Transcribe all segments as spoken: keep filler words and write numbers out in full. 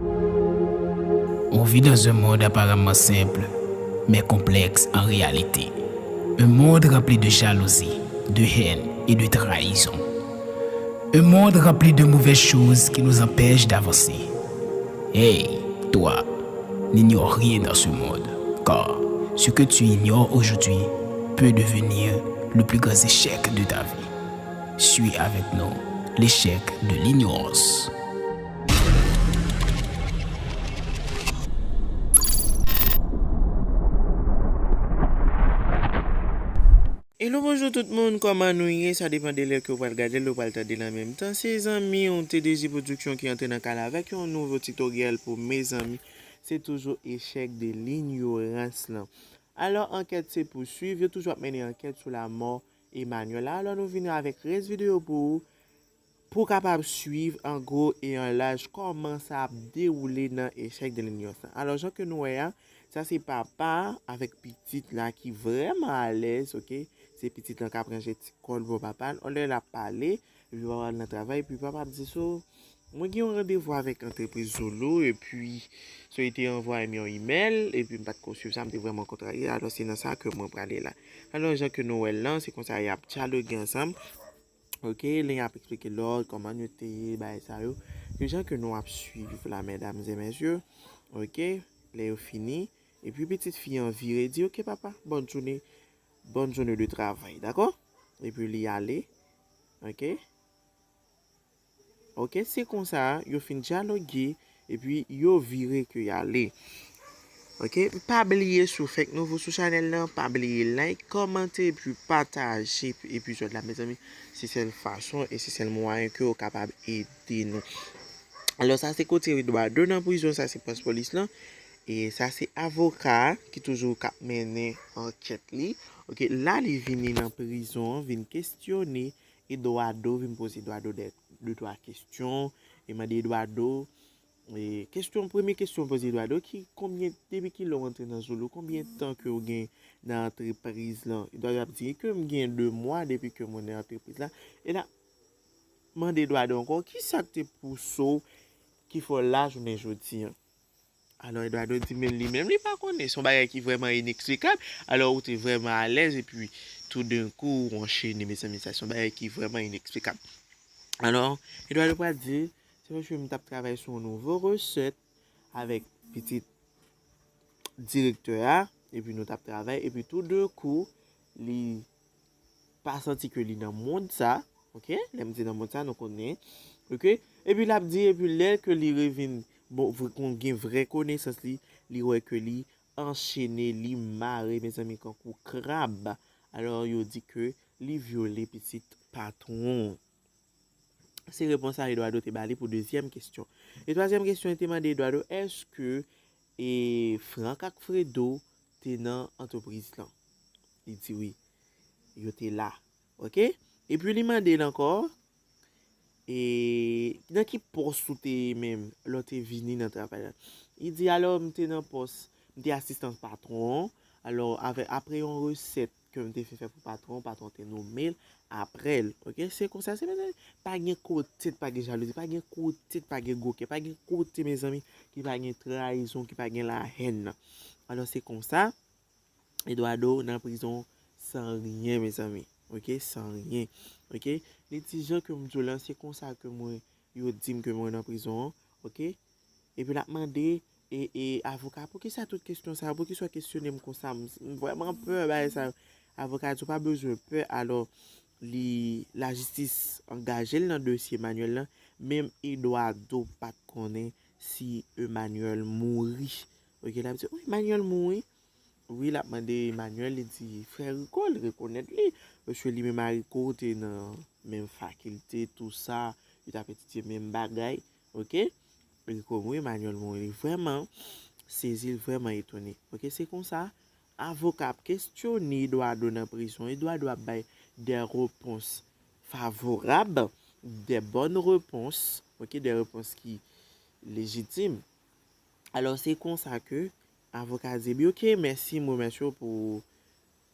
On vit dans un monde apparemment simple, mais complexe en réalité. Un monde rempli de jalousie, de haine et de trahison. Un monde rempli de mauvaises choses qui nous empêchent d'avancer. Hey, toi, n'ignore rien dans ce monde, car ce que tu ignores aujourd'hui peut devenir le plus grand échec de ta vie. Suis avec nous l'échec de l'ignorance. Hello, bonjou tout moun, kòman nou ye? Sa depann de lè ke w pral gade l, ou pral tande l an menm tan. Se zanmi w, T D J Production ki antre nan kal avèk yon nouvo tutoriel pou mezanmi. Se toujou echèk de linyorans lan. Alò, ankèt se pou swiv, yo toujou ap mennen ankèt sou lamò Emmanuel la. Alò, nou vini avèk rès videyo pou ou, pou w kapab swiv an gwo e an laj kòman sa ap dewoule nan echèk de linyorans lan. Alò, jan ke nou wè a, sa se papa avèk pitit la ki vrèman alèz, oke? Se pitit lan k ap ranje ti kò l bò papa l. Olè l ap pale, epi papa l nan travay, epi papa ap di, so, mwen gen yon randevou avèk antrepriz Zolo, epi so, yo te anvwaye m yon imèl, epi m pa t ko swiv sa, m te vrèman kontrarye, alò se nan sa ke mwen prale la. Alò, jan ke nou wè l lan, se konsa y ap dyaloge ansanm. Oke, lè y ap eksplike lòt, kòman yo te ye, bagay sa yo. Se jan ke nou ap swiv la, medam e mesye. Oke, lè yo fini, epi pitit fi an vire di, oke papa, bòn jounen, bòn jounen de travay, dakò? Epi li ale, oke? Oke, se konsa, yo fin dyaloge, epi yo vire ke y ale. Oke, pa bliye si w fèk nouvo sou chanèl lan, pa bliye like, kòmante, epi pataje epizòd la, mezanmi. Se sèl fason e se sèl mwayen ke w kapab ede nou. Alò, sa se kote Eduardo nan prizon, sa se pòs polis lan. E sa se avoka ki toujou k ap mennen ankèt li. Oke, la li vini nan prizon an, vin kesyone Eduardo, vin poze Eduardo de, de twa kesyon. E mande Eduardo, e kesyon, premye kesyon poze Eduardo, ki, konbyen, depi ki lè w antre nan Zolo, konbyen tan ke w gen nan antrepriz lan? Eduardo ap di ke m gen de mwa depi ke mwen nan antrepriz la. E la, mande Eduardo ankò, kisa k te pouse w ki fè w la jounen jodi an? Alò, Eduardo di, men li menm, li pa konnen. Se yon bagay ki vrèman ineksplikab. Alò, ou te vrèman alèz, epi toudenkou, ou anchene, mezanmi, sa se yon bagay ki vrèman ineksplikab. Alò, Eduardo pral di, se paske m t ap travay sou yon nouvo resèt avèk pitit direktè a, epi nou t ap travay, epi toudenkou, li pa santi ke li nan mond sa, oke? Lè m di nan mond sa, nou konnen, oke? Epi l ap di, epi lè ke li revin, bon, vre, kon gen vrè konesans li, li wè ke li anchene, li mare, mezanmi, kankou krab. Alò, yo di ke li vyole pitit patwon. Se repons sa Eduardo te ba li pou dezyèm kesyon. E twazyèm kesyon, li te mande Eduardo, èske e Frank ak Fredo te nan antrepriz lan? Li di wi, yo te la. Oke? Epi li mande l ankò, e nan ki pòs ou te ye menm lè w te vini nan travay la? Li di, alò, m te nan pòs, m te asistan patwon an. Alò, avè, apre yon resèt ke m te fin fè pou patwon, patwon te nonmen l apre l. Oke? Se konsa, se pa gen kote t pa gen jalouzi, pa gen kote t pa gen gwo kè, pa gen kote, mezanmi, ki pa gen trayizon, ki pa gen lahèn nan. Alò, se konsa, Eduardo nan prizon san ryen, mezanmi. Oke? San ryen. Oke? Li di jan ke m di w lan, se konsa ke mwen, yo di m ke mwen nan prizon an. Oke? Epi l ap mande, e, e, avoka, poukisa tout kesyon sa yo? Poukisa w kesyone m konsa? M, m vrèman pè bagay sa yo. Avoka di, ou pa bezwen pè. Alò, li, lajistis angaje l nan dosye Emmanuel lan. Menm Eduardo pa t konnen si Emmanuel mouri. Oke, l ap di, o, Emmanuel mouri. Wi, l ap mande Emmanuel, li di, frè Rico, li rekonèt li. Paske li menm a Rico te nan menm fakilte, tou sa, yo t ap etidye menm bagay, oke? Rico mouri, Emmanuel mouri. Li vrèman sezi, li vrèman etone. Oke, se konsa, avoka ap kesyone Eduardo nan prizon. Eduardo ap bay de repons favorab, de bòn repons, oke, de repons ki lejitim. Alò, se konsa ke avoka di, ebyen, oke, mèsi, m remèsye w pou,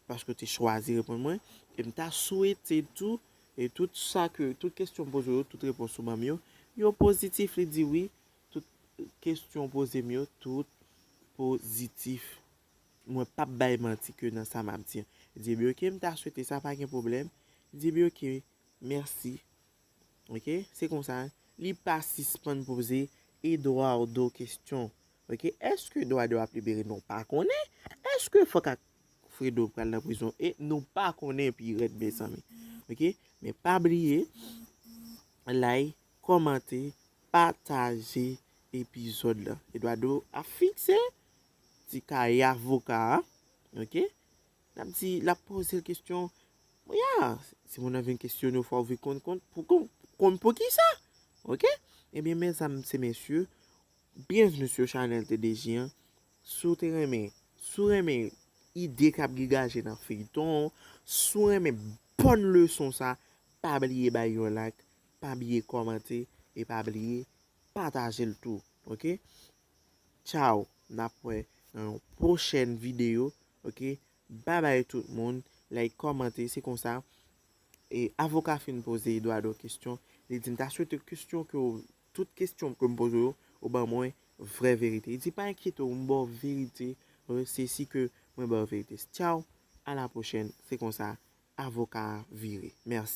paske w te chwazi reponn mwen. E m ta swete tou, e tout sa ke, tout kesyon m poze w yo, tout repons ou ban m yo, yo pozitif, li di wi, tout kesyon w poze m yo, tout pozitif. Mwen p ap bay manti ke nan sa m ap di an. Li di, ebyen, oke, m ta swete sa, pa gen pwoblèm. Li di, ebyen, oke, mèsi. Oke, se konsa. Li pa sispann poze Eduardo kesyon. Oke, èske Eduardo ap libere? Nou pa konnen. Èske fòk ak Fredo pral nan prizon? E nou pa konnen pi rèd, mezanmi. Oke, men pa bliye, like, kòmante, pataje epizòd la. Eduardo ap fikse ti kay avoka a. Oke, n ap di, l ap poze l kesyon. Ya, si moun nan vin kesyone w, fò w vin konn, konn, pou, konn, konn pou ki sa. Oke? Ebyen, mezanmi, se mesye, byenvni sou chanèl T D J an. Si w te renmen, si w renmen ide k ap degaje nan feyton, si w renmen bòn leson sa, pa bliye bay yon like, pa bliye kòmante, e pa bliye pataje l tou. Oke? Tchaw, n ap wè nan yon pwochèn videyo. Oke? Babay tout moun, like, kòmante, se konsa. E avoka fin poze Eduardo kesyon. Li di, m ta swete kesyon ke w, tout kesyon ke m poze w, ou ban mwen vrè verite. Li di, pa enkyete w, m ba w verite. Oke? Se si ke mwen ba w verite. Tchaw, a la pwochèn. Se konsa, avoka a vire. Mèsi.